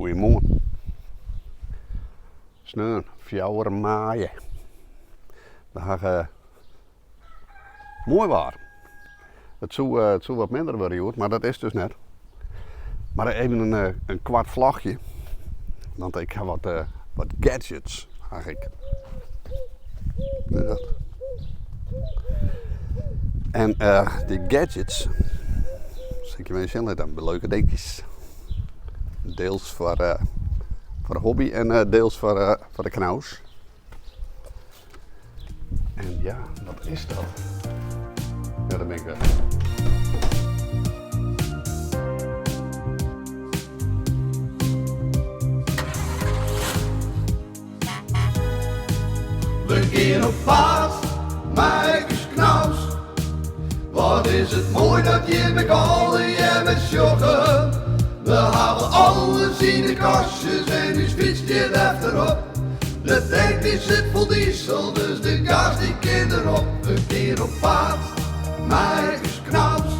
Goeiemoarn. Sneon fjouwer maaie. We hawwe moai waar. It soe, it soe wat minder wurde hjoed, mar dat is dus net. Mar even in, in koart vlogje, want ik ha wat, wat gadgets ha ik. Dat. En dy gadgets, sil ik je even sjen litte, leuke dinkjes. Deels foar foar de hobby en deels foar foar de knaus. En ja, wat is dat? Ja, daar ben ik wer. We gean op paad mei ús knaus. Wat is it moai dat jim ek allegear sjogge. We hawwe alles yn de kastjes en ús fyts stiet efterop. De tank dy sit fol diesel, dus de gas dy kin derop. We gean op paad mei ús knaus.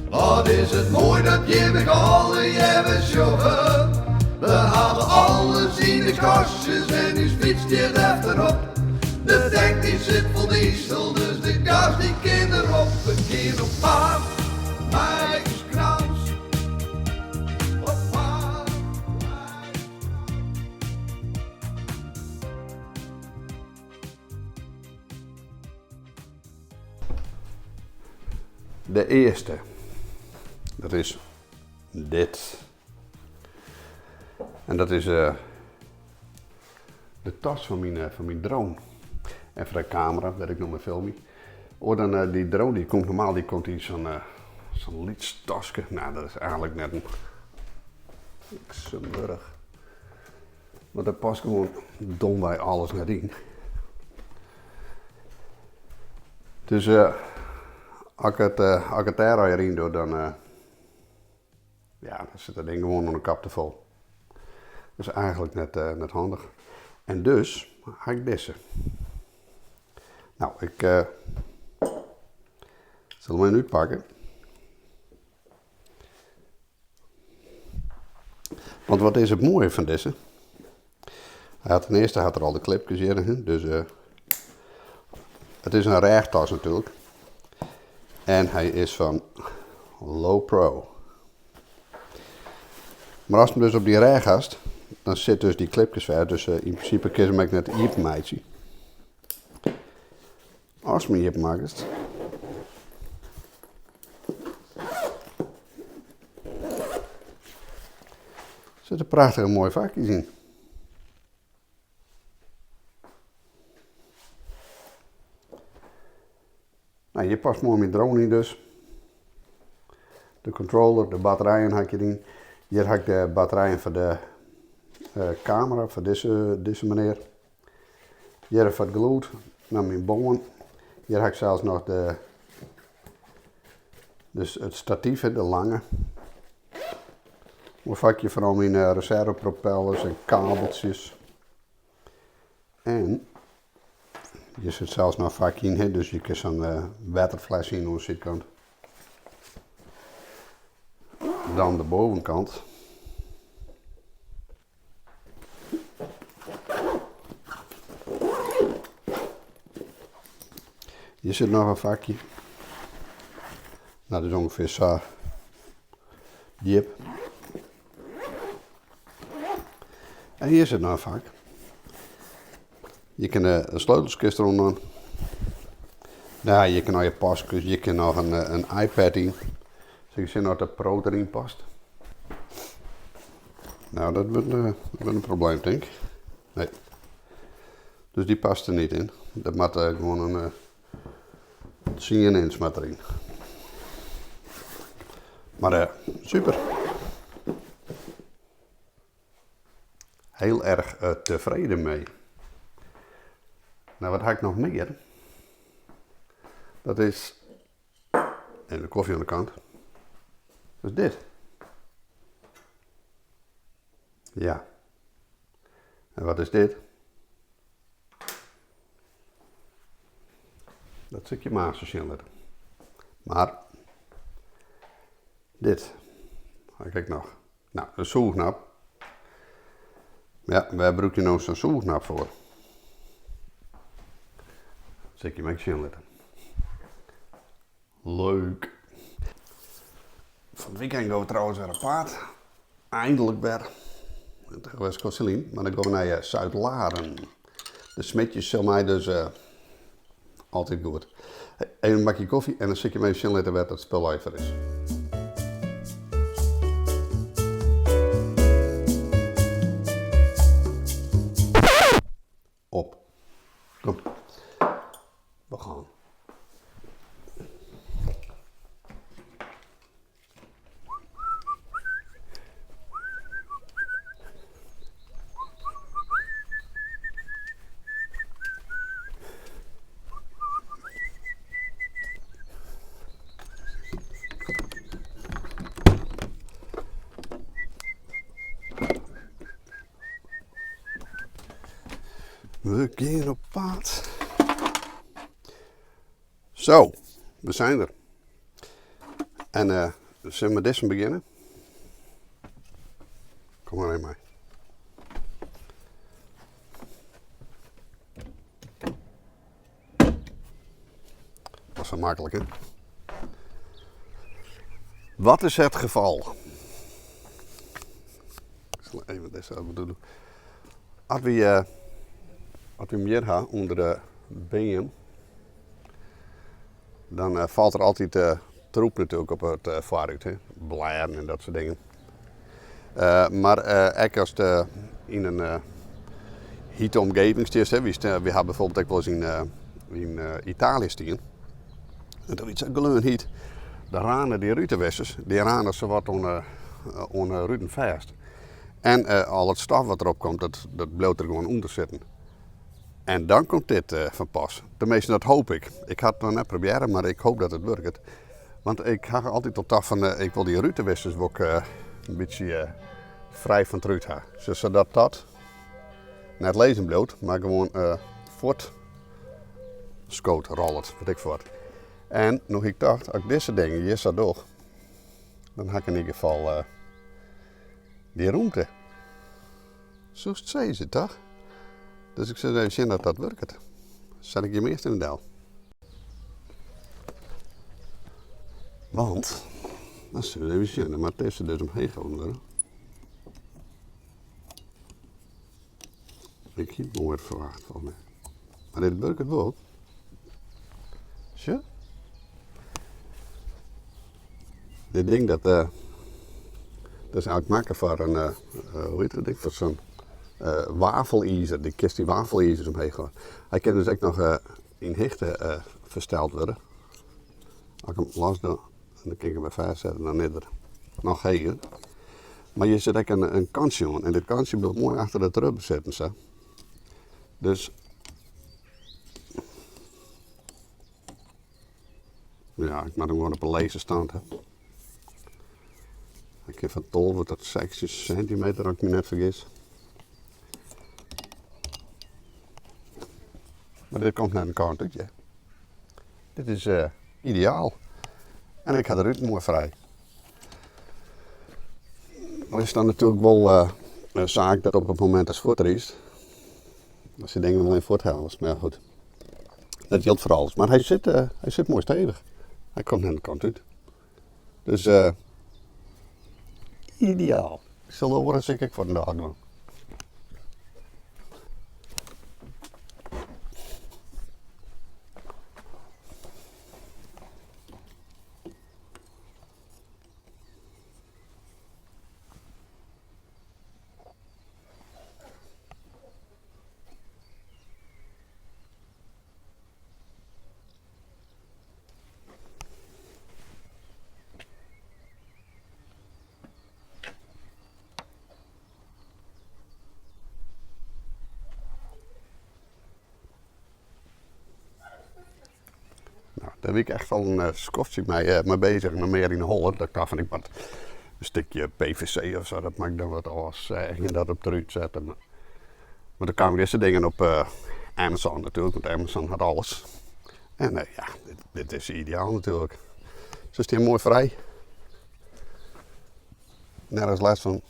Wat is it moai dat jim ek allegear sjogge. We hawwe alles yn de kastjes en ús fyts stiet efterop. De tank dy sit fol diesel, dus de gas dy kin derop. We gean op paad mei ús knaus. Op paad mei ús knaus. De earste, dat is dit. En dat is de tas fan myn, fan myn drone. En foar de kamera, wêr't ik no mei filmje. Oar dan dy drone, dy komt normaal dy komt yn sa'n sa'n lyts taske. Nou, dat is eigentlik net in Luxemburg. Want dêr past gewoan domwei alles net yn. Dus as ik it, as ik it dêr allegear yn doch, dan ja, dan sit dat ding gewoan oan de kop te fol. Dat is eigentlik net, net handich. En dus ha ik dizze. No, ik sil him even útpakke. Want wat is it moaie fan dizze? Hy hat ten earste hat er al de klipkes hjir, dus it is in rêchtas natuerlik. En hy is fan Lowepro. Mar ast him dus op dyn rêch hast, dan sit dus dy klipkes fêst, dus yn prinsipe kinst him ek net iepen meitsje. Ast him iepen makkest. Sitte prachtige moaie fakjes yn. No, hjir past moai myn drone yn dus. De controller, de batterijen ha ik hjiryn. Hjir ha ik de batterijen foar de kamera, foar dizze, dizze menear. Hjir foar it gelûd, no myn bân. Hjir ha ik sels noch de, dus it statyf, de lange. Moai fakje foar al myn reservepropellers en kabeltsjes. En hjir sit sels noch in fakje yn, dus je kinne sa'n wetterfles yn oan de sydkant. Dan de bovenkant. Hjir sit noch in fakje. No, dat is ûngefear sa djip. En hjir sit noch in fak. Je kinne in sleutelskist derûnder dwaan. No, je kinne al je paskes, je kinne noch in iPad yn. Sil ik sjen oft de Pro deryn past. No, dat wurdt in probleem tink. Nee. Dus dy past der niet yn. Dat moat gewoan in 10 inch moat deryn. Mar super. Heel erg tevreden mee. No, wat ha ik noch mear? Dat is Even de kofje oan de kant. Dat is dit. Ja. En wat is dit? Dat sil ik je mar ris sjen litte. Mar dit ha ik ek noch. No, in sûchnap. Ja, wêr brûk je no sa'n sûchnap foar? Sil ik je mar sjen litte. Leuk. Fan it wykein gean we trouwens wer op paad. Eindelijk wer. Dat was Kosselien, mar dan gean we nei Zuidlaren. De Smidjes sil my dus altyd goed. Even in bakje kofje en dan sil ik je even sjen litte wêr't dat spul foar is. Op. Kom. We gaan. We gean op paad. Zo, we zijn er. En uh, zullen we met deze beginnen? Kom maar even mee. Dat is zo makkelijk, hè? Wat is het geval? Ik zal even deze even doen. As we, uh, as we mear ha ûnder de beam, dan uh, falt der altyd uh, troep natuerlik op it uh, foarrút. Hè? Blêden en dat soart dingen. Uh, mar ek ast yn in hite omgeving stiest, hè, wy, wy ha bijvoorbeeld ek wolris yn, yn Italië stien. En doe wie it sa gleon hyt. De ranen dy rutewissers, dy rane sawat oan de, oan de ruten fêst. En al it stof wat derop komt, dat, dat bliuwt der gewoan ûnder sitten. En dan komt dit fan pas. Teminsten, dat hoop ik. Ik ha it noch net probearre, mar ik hoop dat it wurket. Want ik ha altyd al tocht fan, ik wol dy rutewissers wol ik in bytsje frij fan it rút ha. Sadat dat net lizzen bliuwt, mar gewoan fuort skoot, rollet, wit ik wat. En no hie ik tocht, as ik dizze dingen hjir sa doch, dan ha ik yn ieder gefal dy rûmte. Soest sizze, toch? Dus ik sil even sjen dat dat wurket. Set ik jim earst even del. Want, dan sille we even sjen, dan moat dizze dus omheech holden wurde. Ik hie it moaier ferwacht folgens my. Mar dit wurket wol. Sjoch. Dit ding dat, uh, dat is eigenlijk makke foar in, uh, hoe heet dat ding, foar sa'n uh, wafelizer. Dy kinst dy wafelizers omheech hâlde. Hy kin dus ek noch yn hichte fersteld wurde. As ik him los doch, dan kin ik him wer fêstsette, dan is er noch heger. Mar hjir sit ek in kantsje oan en dit kantsje bliuwt moai achter dat rubber sitten sa. Dus ja, ik moat him gewoan op 'e leechste stand ha. Ik kin fan 12 tot 16 sintimeter, as ik my net fergis. Mar dit komt net in kant út, hear. Dit is uh, ideaal. En ik ha de ruten moai frij. Dan is dan natuerlik wol uh, in saak dat op it momint datst fuortrydst, dat se dingen wol even fuorthellest. Mar goed, dat jildt foar alles. Mar hy sit, uh, hy sit moai stevich. Hy komt net in kant út. Dus uh, ideaal. Ik sil de oare sil ik ek foar in dei dwaan. Nou, dêr wie ik echt al in eh, skoftsje mei, eh, mei bezich, noch mear yn 'e holle. Dat ik tocht fan ik moat in stikje PVC of sa, dat moat ik dan wat ôfseagje en dat op it rút sette. Mar, mar doe kamen dizze dingen op eh, Amazon natuerlik, want Amazon hat alles. En ja, dit, dit is ideaal natuerlik. Se stean moai frij. Nergens lêst fan.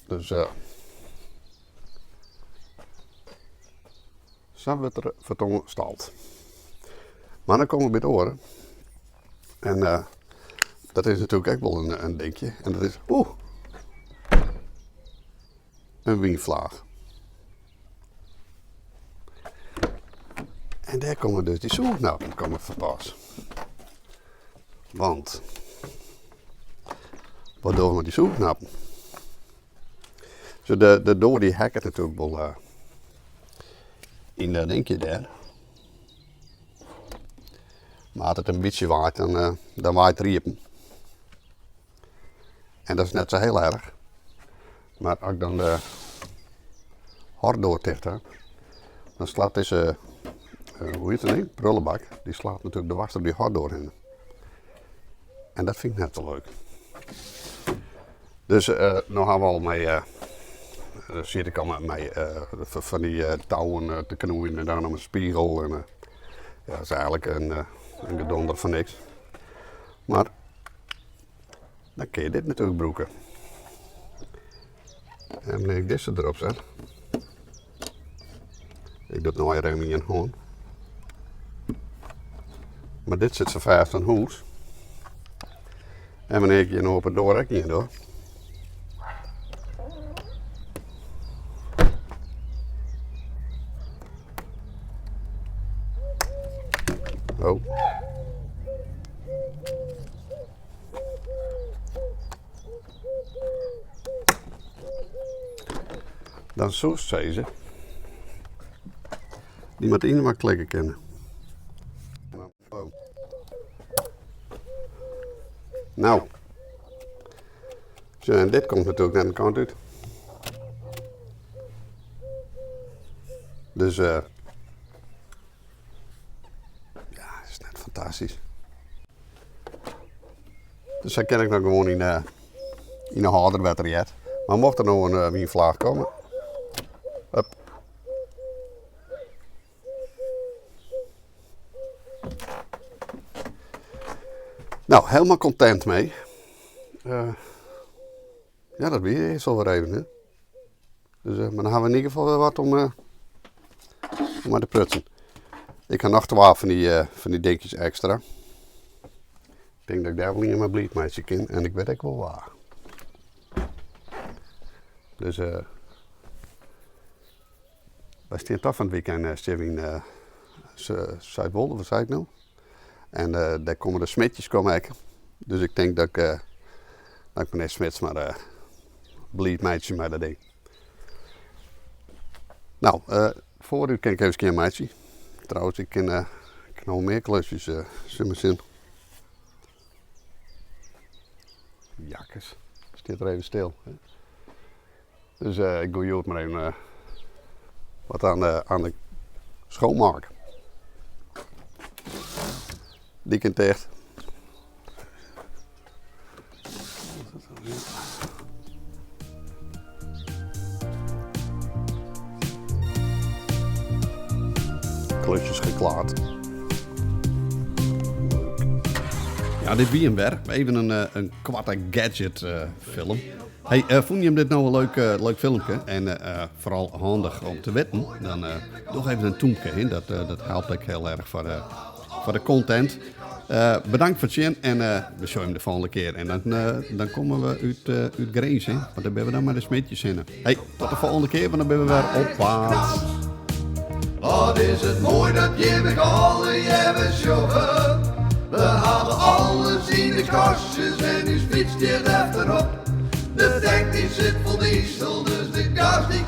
Dus uh, Sa wurdt der fertoan stald. Mar dan komme we by it oare. En dat is natuerlik ek wol in dinkje. En dat is, oeh, in wynflaach. En dêr komme dus dy sûchnappen komme foar pas. Want wat dogge we mei dy sûchnappen? Zo de doar dy heakket natuerlik wol yn dat dinkje dêr. Mar as it in bytsje waait, dan waait er iepen. En dat is net sa hiel erch. Mar as ik dan de horddoar ticht ha, dan slacht dizze, hoe hjit it ding, prullebak, dy slacht natuerlik dwars troch dy horddoar hinne. En dat fyn ik net sa leuk. Dus no ha we al mei, siet ik al mei fan dy touwen te knoeien en dan om in spegel en ja, dat is eigentlik in gedonder fan niks. Mar dan kinne je dit natuerlik brûke. En wannear't ik dizze derop set, ik doch it no even yn ien hân, mar dit sit sa fêst oan hûs. En wannear't ik hjir no op 'e doar ek ien doch. Oh. Dan soest sizze, dy moat yninoar klikke kinne. Nou. Sjoch, en dit komt natuerlik net in kant út. Dus ja, is net fantastysk. Dus sa kin ik noch gewoan yn yn 'e hâlder wetter heart. Mar mocht der no in wynflaach komme. Hup. Nou, helemaal content mee. Ja, dat wie earst wol wer even, hè. Dus, mar dan ha we yn ieder gefal wer wat om, om mei te prutsen. Ik ha noch twa fan dy dinkjes ekstra. Ik tink dat ik dêr wol ien mei bliid meitsje kin en ik wit ek wol wa. Dus wy stean toch fan it wykein stean we yn Zuidwolde, wat sei ik no? En dêr komme de Smitjes komme ek. Dus ik tink dat ik, dat ik menear Smits mar bliid meitsje mei dat ding. Nou, foarút kin ik even skjin meitsje. Trouwens, ik kin, ik kin noch mear klusjes, sil mar sjen. Jakkes, stiet der even stil. Dus ik goai hjoed mar even wat oan de schoonmaak. Dy kin ticht. Klusjes geklaard. Ja, dit wie him wer. Even in koarte gadget film. Hey, fûnen jim dit no in leuk, leuk filmke en foaral handich om te witten? Dan doch even in tûmke, hè. Dat helpt ek hiel erch foar de content. Bedankt foar it sjen en we sjogge jim de folgjende kear. En dan komme we út Grins, hè. Want dan binne we dan mei de Smitjes hinne. Hey, tot de folgjende kear, want dan binne we wer op paad. Wat is it moai dat jim ek allegearre sjogge. We hawwe alles yn de kastjes en ús fyts stiet efterop. De tank dy sit fol diesel, dus de gas dy